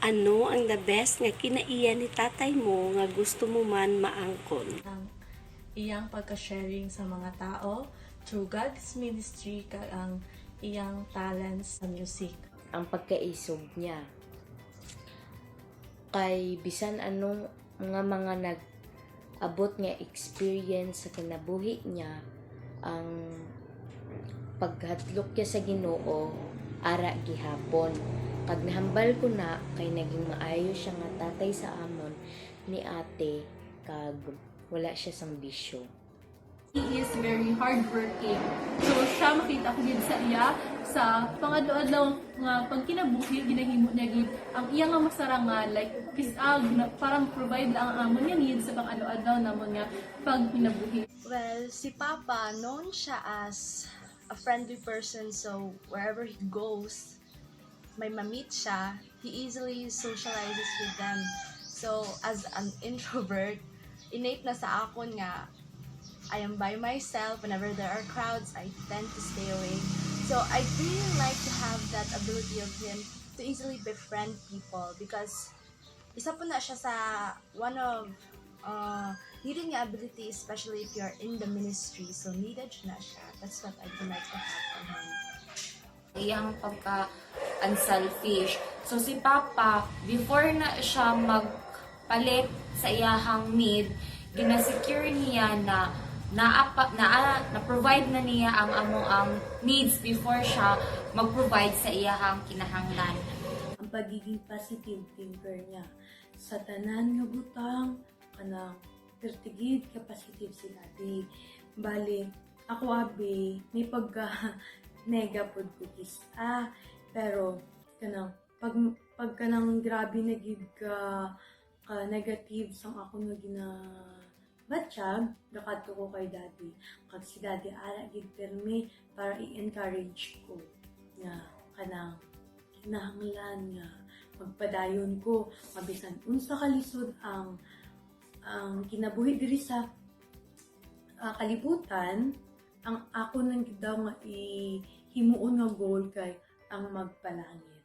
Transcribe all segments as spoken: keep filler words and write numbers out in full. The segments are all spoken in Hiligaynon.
Ano ang the best nga kinaiya ni tatay mo nga gusto mo man maangkon? Ang iyang pagka-sharing sa mga tao through God's ministry kag ang iyang talents sa music. Ang pagkaisog niya. Kay bisan ano nga mga nag-abot nga experience sa kinabuhi niya, ang paghadlok niya sa Ginoo ara gihapon. Kag nahambal ko na kay naging maayo siya nga tatay sa amon ni ate, kag wala siya sang bisyo. He is very hardworking. So, siya makita ko gid sa iya sa pang-adlaw-adlaw nga pagkinabuhi, ginahimo niya gid ang iya nga masarangan, like, kis-, ah, gina-, parang provide lang ang amon nga needs sa pang-adlaw-adlaw namon nga pagkinabuhi. Well, si Papa, known siya as a friendly person, so wherever he goes, may ma-meet siya, he easily socializes with them. So, as an introvert, innate na sa akon nga I am by myself. Whenever there are crowds, I tend to stay away. So, I really like to have that ability of him to easily befriend people because isa po na siya sa one of uh, needed nga ability, especially if you're in the ministry. So, needed na siya. That's what I would like to have from him. Iyang pagka unselfish. So si Papa, before na siya magpalit sa iyahang need, ginasecure niya na naapa, na, na-provide na niya ang amo ang needs before siya mag-provide sa iyahang kinahanglan. Ang pagiging positive thinker niya sa tanan nga butang, kanang pertigid ka positive si Daddy. Bali, ako abi, may pagka nega pod ko kis-a, pero kanang pag, pag kanang grabe na gid ka, ka negative sang ako nga ginabatyag, gakadto ko kay Daddy. Kag si Daddy ara gid pirmi para i-encourage ko nga kanang kinahanglan nga magpadayon ko nga bisan unsa ka lisod ang ang kinabuhi diri sa ah, kalibutan, ang ako nang gid daw nga ihimuon nga goal kay ang magpalangit.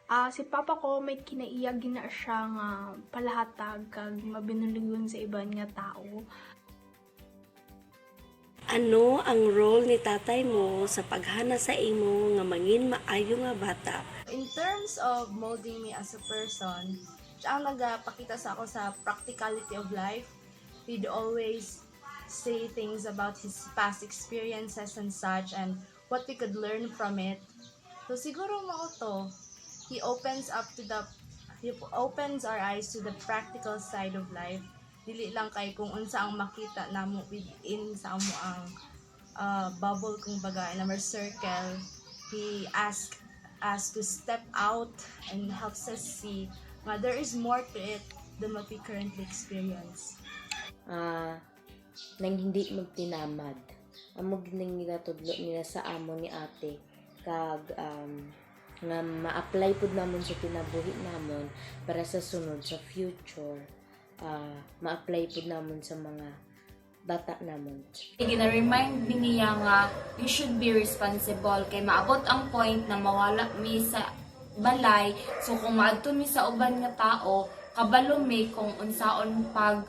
Ah, si papa ko may kinaiya gina siya nga palahatag kag mabinuligon sa iban nga tawo. Ano ang role ni tatay mo sa paghana sa imo nga mangin maayo nga bata? In terms of molding me as a person, siya ang nagapakita sa ako sa practicality of life. He'd always say things about his past experiences and such and what we could learn from it. So siguro mao to, he opens up to the he opens our eyes to the practical side of life. Dili lang kay kung unsa ang makita namo within sa amo ang uh, bubble, kung baga, in our circle. He asked us to step out and helps us see nga there is more to it than what we currently experience. Ah, nang hindi magtinamad. Amo gid ang ginatudlo nila sa amo ni ate, kag um, nga ma-apply pud namon sa kinabuhi namon para sa sunod, sa future, ah, ma-apply pud namon sa mga bata namon. Gina-remind mi niya nga you should be responsible kay maabot ang point na mawala mi sa balay. So kung maadto mi sa uban nga tao, kabalo mi kung unsaon pag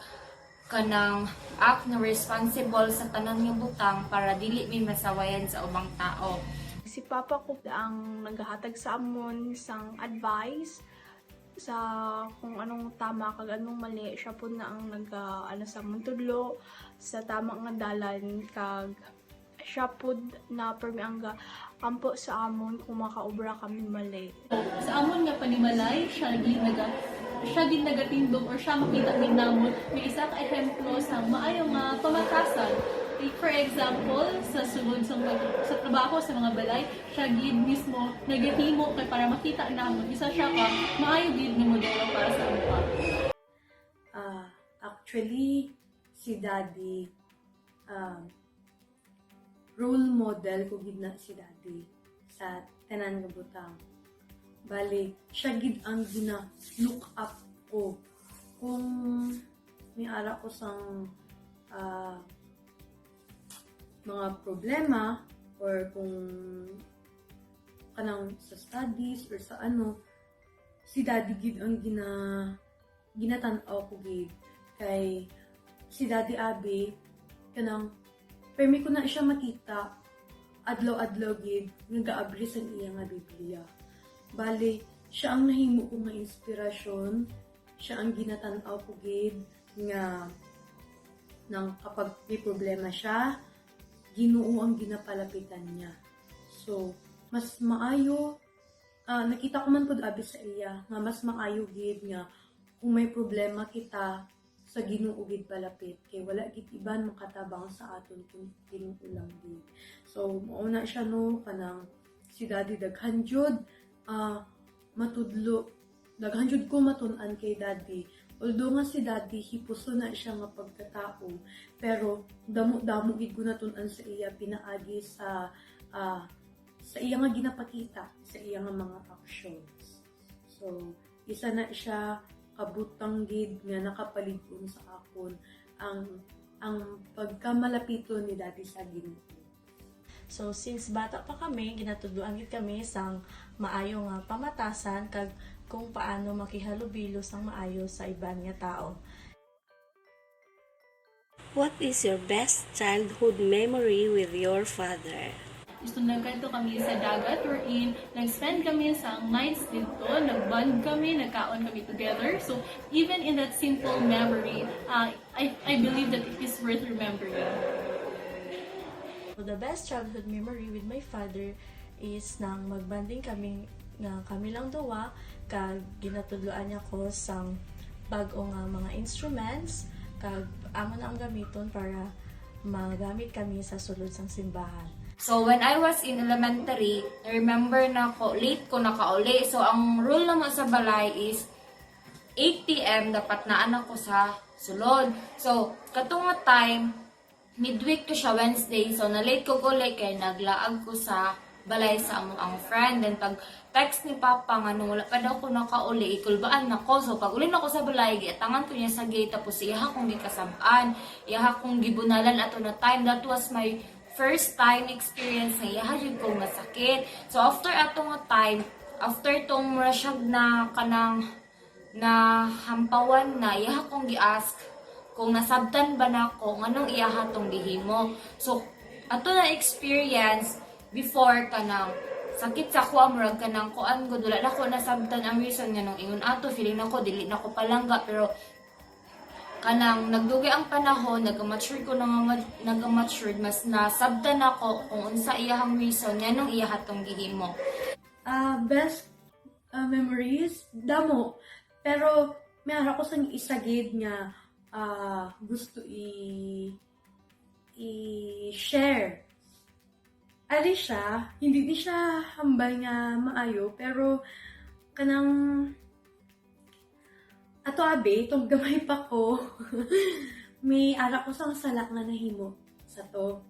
kanang act nga responsible sa tanan nga butang para dili mi masawayan sa ubang tao. Si papa ko ang naghatag sa amon sang advice sa kung anong tama kag anong mali. Siya pud na ang nag, ah, ano, sa amon tudlo sa tama nga dalan, kag siya pud na permi ang ga-ampo sa amon kung makaobra kami mali. Sa amon nga panimalay, siya gid naga siya gid nagatindog or siya makita gid namon nga isa ka ehemplo sa maayo nga pamatasan. Like, for example, sa sulod sa, mga, sa trabaho sa mga balay, siya gid mismo nagahimo kay para makita namon isa siya ka maayo gid nga modelo para sa amoa. Ah, actually, si Daddy, um, role model ko gid na si Daddy sa tanan nga butang. Bali, siya gid ang gina-look up ko. Kung may ara ko sang ah, mga problema or kung kanang sa studies or sa ano, si Daddy gid ang gina-, ginatan-aw ko gid. Kay si Daddy Abi, kanang, permi ko na siya makita, adlaw-adlaw gid, nga gaabri sang iya nga Biblia. Bali, siya ang nahimo ko nga inspirasyon, siya ang ginatan-aw ko gid, nga nang kapag may problema siya, Ginoo ang ginapalapitan niya. So, mas maayo, ah, nakita ko man pud abi sa iya nga mas maayo gid nga kung may problema kita, sa Ginoo gid palapit, kay wala gid iban makatabang sa aton kun Ginoo lang gid. So, mao na siya, no, kanang si Daddy daghan jud, ah, matudlo, daghan jud ko matun-an kay Daddy. Although nga si Daddy, hipuson na siya nga pagkatao, pero damo-damo gid ko natun-an sa iya pinaagi sa, ah, sa iya nga ginapakita, sa iya nga mga actions. So, isa na siya kabutang gid nga nakapalig-on sa akon ang, ang pagkamalapiton ni Daddy sa Ginoo. So, since bata pa kami, ginatudloan gid kami sang maayo nga pamatasan kag kung paano makihalubilo sang maayo sa iban nga tawo. What is your best childhood memory with your father? Gusto nagkadto kami sa dagat, wherein nag-spend kami sa nights dito, nag-bond kami, nagkaon kami together. So, even in that simple memory, uh, I, I believe that it is worth remembering. So the best childhood memory with my father is nang magbanding kami nga kami lang duwa, kag ginatudloan niya ko sang bag-o nga mga instruments, kag amo na ang gamiton para magamit kami sa sulod sang simbahan. So when I was in elementary, remember na ko, late ko nakauli. So ang rule namo sa balay is eight p.m. dapat naa na ko sa sulod. So katong nga time, midweek to siya, Wednesday. So na-late ko uli kay naglaag ko sa balay sa amo ang friend. Then pag text ni Papa nga nung wala pa daw ko nakauli, ikulbaan na ko. So pag uli na ko sa balay, giatangan ko niya sa gate, tapos iyaha kong gikasab-an, iyaha kong gibunalan ato na time. That was my first time experience na iyaha jud ko nga sakit. So after ato nga time, after tong mura siya na kanang na hampawan na, iyaha kong gi-ask kung nasabtan ba nako nganong iyaha tong gihimo. So ato na experience before kanang sakit sa akoa, murag kanang kuan gud, wala nako nasabtan ang reason nganong ingon ato, feeling nako dili nako palangga, pero kanang nagdugay ang panahon, nag-mature ko na nga, nag-mature, mas nasabtan nako kung unsa iyahang reason nganong iyaha tong gihimo. Ah, best ah, memories, damo. Pero may ara ko sang isa gid nga ah, gusto i i-share. Ari siya, hindi ni siya hambal nga maayo, pero kanang ato abi, tong gamay pa ko, may ara ko sang sala nga nahimo sa to.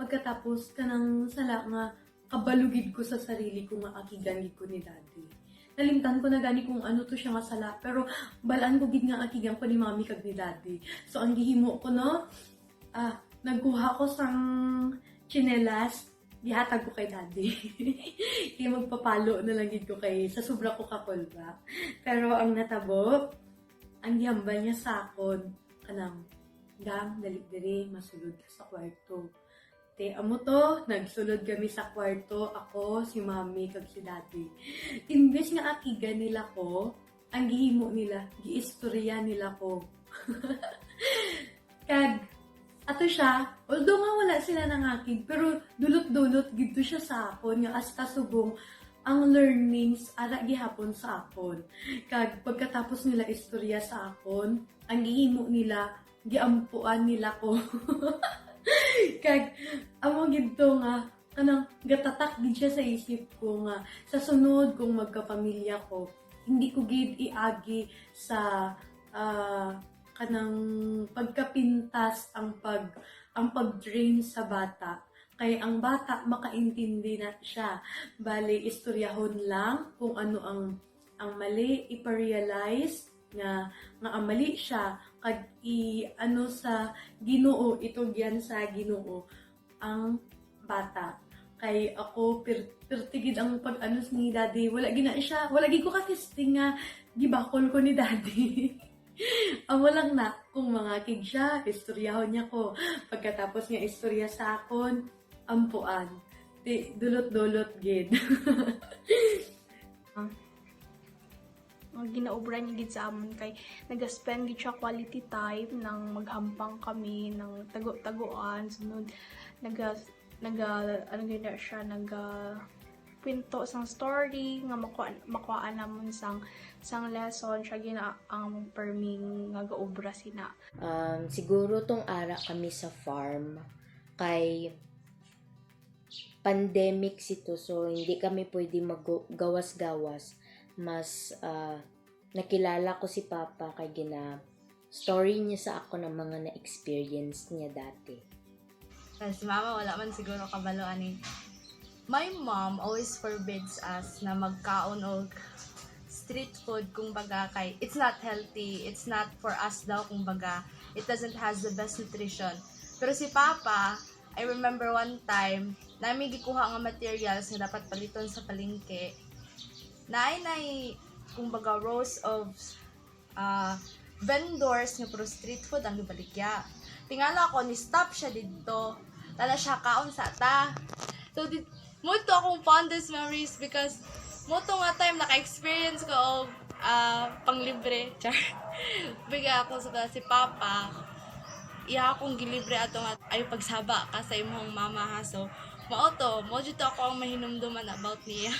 Pagkatapos kanang sala nga kabalo gid ko sa sarili ko nga akigan gid ko ni Daddy. Nalimtan ko na gani kung ano to siya nga sala, pero balaan ko gid nga akigan ko ni Mommy kag ni Daddy. So ang gihimo ko, no, ah, nagkuha ko sang tsinelas, gihatag ko kay Daddy. Kay magpapalo na lang gid ko kay sa sobra ko kakulba. Pero ang natabo, ang gihambal niya sa akon, kanang, "Gang, dali diri, masulod ka sa kwarto." Te, amo to, nagsulod kami sa kwarto, ako, si Mommy, kag si Daddy. Imbes nga akigan nila ko, ang gihimo nila, giistorya nila ko. Kag, ato siya, although nga wala sila nangakig, pero dulot-dulot gid to siya sa akon nga hasta subong ang learnings ara gihapon sa akon. Kag pagkatapos nila istorya sa akon, ang gihimo nila, giampuan nila ko. Kag amo gid to nga kanang gatatak gid siya sa isip ko nga sa sunod kung magkapamilya ko, hindi ko gid iagi sa ah, kanang pagkapintas ang pag ang pag-train sa bata, kay ang bata makaintindi na siya. Bali, istoryahon lang kung ano ang ang mali, ipa-realize nga nga ang mali siya, kag i-ano sa Ginoo, itugyan sa Ginoo ang bata. Kay ako, pir-, pirti gid ang pag-ano ni Daddy. Wala gid na siya, wala gid ko ka-testing nga gibakol ko ni Daddy. Amo lang na, kung mangakig siya, istoryahon niya ko. Pagkatapos nga istorya sa akon, ampuan. Di, dulot-dulot gid. Ang ginaobra niya gid sa amon kay nag-spend gid siya quality time, nang maghampang kami, nang tago-tagoan, sunod naga naga ano gid na siya, naga kwento sang story nga makuha, makuhaan namon sang sang lesson. Siya gid na ang perming nga gaobra sina. Um, siguro tong ara kami sa farm kay pandemic sito, so hindi kami pwede magawas-gawas. Mas, ah, nakilala ko si Papa kay gina-story niya sa ako ng mga na-experience niya dati. Ah, si Mama, wala man siguro kabalo ani. My mom always forbids us na magkaon og street food, kung baga, kay it's not healthy, it's not for us daw, kung baga, it doesn't has the best nutrition. Pero si Papa, I remember one time, nami gikuha nga materials nga dapat paliton sa palengke. Naay, nay, kumbaga, rows of, ah, vendors nga puro street food ang gibaligya. Tingala ko, ni-stop siya didto. Tana siya, "Kaon sa ta." So, di, mo to akong fondest memories because mo to nga time naka-experience ko og, ah, panglibre. Char. Biga ako sa ta, si Papa. Iya akong gilibre ato nga, "Ay, pagsaba ka sa imong mama, ha." So, mao to, mo jud to ako ang mahinumduman about niya.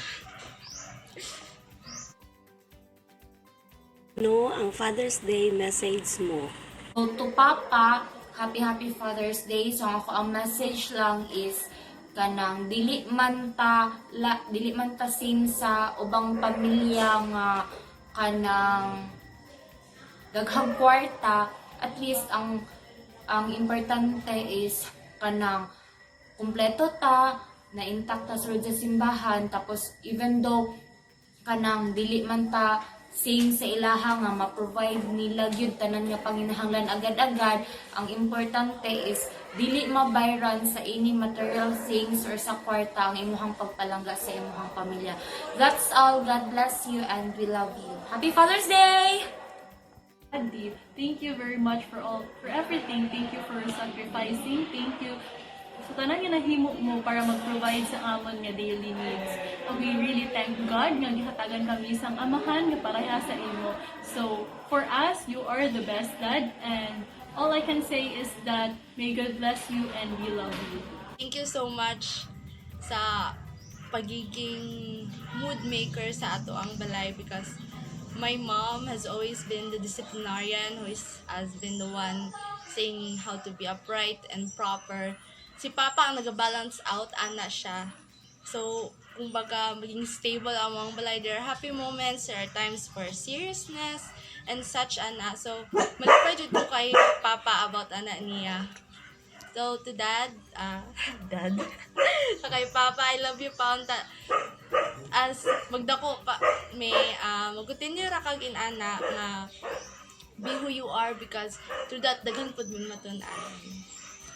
No, ang Father's Day message mo. So, to Papa, happy, happy Father's Day. So, ako ang message lang is kanang dili man ta la, dili man ta same sa ubang pamilya nga kanang daghang kwarta, at least ang ang importante is kanang kumpleto ta, na intact ta sulod sa simbahan, tapos even though kanang dili man ta same sa ilaha nga ma-provide nila gyud tanan nga panginahanglan agad-agad, ang importante is dili mabayran sa any material things or sa kwarta ang imuhang pagpalangga sa imuhang pamilya. That's all. God bless you and we love you. Happy Father's Day! Daddy, thank you very much for all, for everything. Thank you for sacrificing. Thank you sa tanan nga nahimo mo para mag-provide sa amon nga daily needs. And we really thank God nga gihatagan kami sang amahan nga pareha sa imo. So, for us, you are the best dad, and all I can say is that may God bless you and we love you. Thank you so much sa pagiging mood maker sa ato ang balay, because my mom has always been the disciplinarian who is, has been the one saying how to be upright and proper. Si Papa ang nag-balance out, ana siya. So, kumbaga, maging stable ang mga balay. There are happy moments, there are times for seriousness, and such, ana. So, malipay jud ko kay Papa about ana niya. So, to Dad, ah, Dad. So, kay Papa, I love you pa unta. As magdako pa, may, ah, mag-continue ra kag inana nga be who you are, because through that, daghan pud ming matun-an.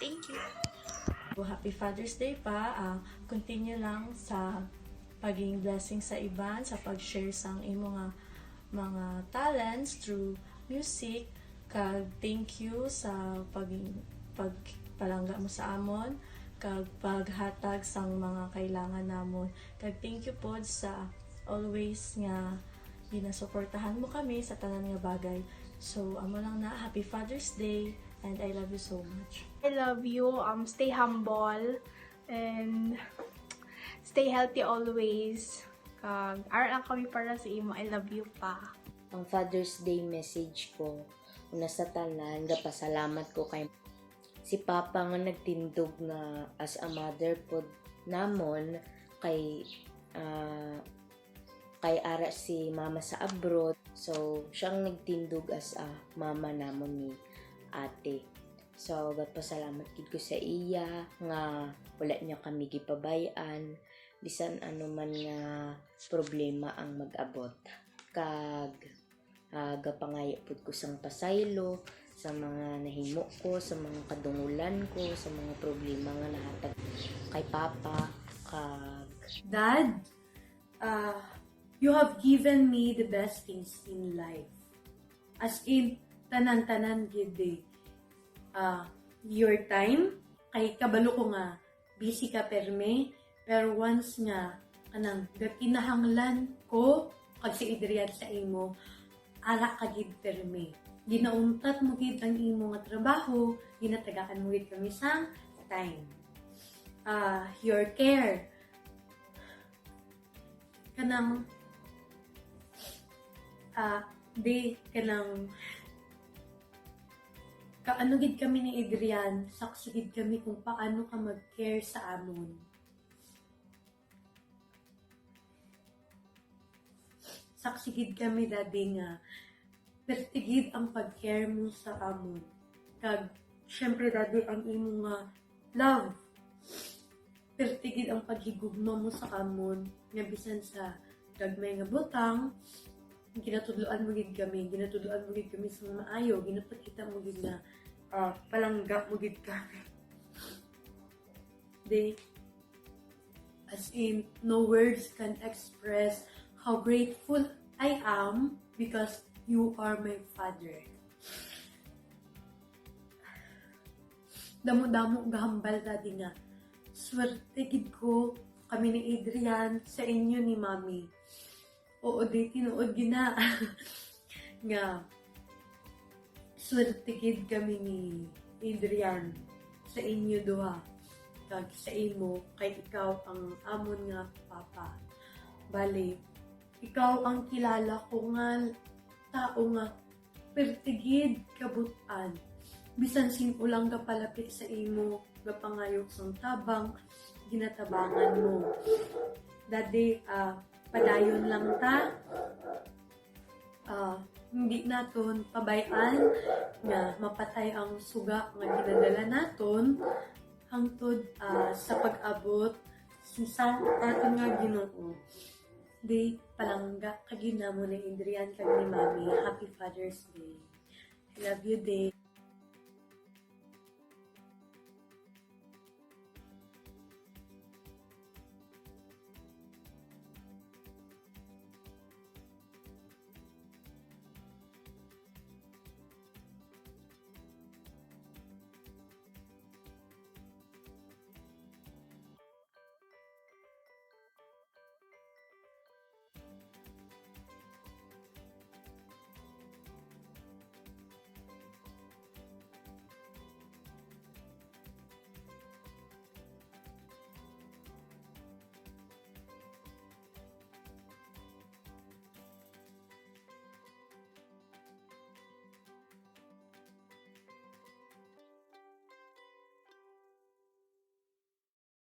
Thank you. So, happy Father's Day pa. Ah, continue lang sa paging blessing sa iban, sa pag-share sang imo nga mga talents through music, kag thank you sa paging, pagpalangga mo sa amon, kag paghatag sang mga kailangan namon. Kag thank you pod sa always nga ginasuportahan mo kami sa tanan nga bagay. So, amo lang na. Happy Father's Day, and I love you so much. I love you. Um, stay humble and stay healthy always. Kag ara lang kami para sa imo. I love you pa. Ang Father's Day message ko, una sa tanan, gapasalamat ko kay si Papa nga nagtindog nga as a mother pod namon, kay, ah, kay ara si Mama sa abroad. So, siya ang nagtindog as a mama namon ni Ate. So, gapasalamat gid ko sa iya nga wala niya kami gipabay-an bisan ano man nga problema ang mag-abot. Kag, ah, gapangayo pud ko sang pasaylo sa mga nahimo ko, sa mga kadungulan ko, sa mga problema nga nahatag kay Papa. Pag Dad, uh, you have given me the best things in life. As in, tanan-tanan gid eh. Uh, your time, kay kabalo ko nga busy ka perme, pero once nga kanang gakinahanglan ko kag si Adrian sa imo, ara ka gid perme. Ginauntat mo gid ang imo nga trabaho, ginatagaan mo gid kami sang time. Ah, your care. Kanang, ah, di, kanang, kaano gid kami ni Adrian, saksi gid kami kung paano ka mag-care sa amon. Saksi gid kami, Daddy, nga perti gid ang pag-care mo sa amon. Kag, syempre, Daddy, ang imo nga love. Perti gid ang paghigugma mo sa amon, nga bisan sa gagmay nga butang, ginatudloan mo gid kami, ginatudloan mo gid kami sa maayo, ginapakita mo gid nga, ah, palangga mo gid kami. Di, as in, no words can express how grateful I am because you are my father. Damo-damo gahambal, Daddy, nga swerte gid ko kami ni Adrian sa inyo ni Mami. Oo, di, tinuod gid na nga swerte gid kami ni Adrian sa inyo duha kag sa imo, kay ikaw ang amon nga papa. Bali, ikaw ang kilala ko nga tao nga perti gid kabut-an. Bisan sin-o lang gapalapit sa imo, gapangayo sang tabang, ginatabangan mo. Daddy, ah, padayon lang ta. Ah, hindi naton pabay-an nga mapatay ang suga nga ginadala naton hangtod, ah, sa pag-abot sa, sa aton nga Ginoo. Di, palangga ka gid namon ni Adrian kag ni Mami. Happy Father's Day. I love you, Day.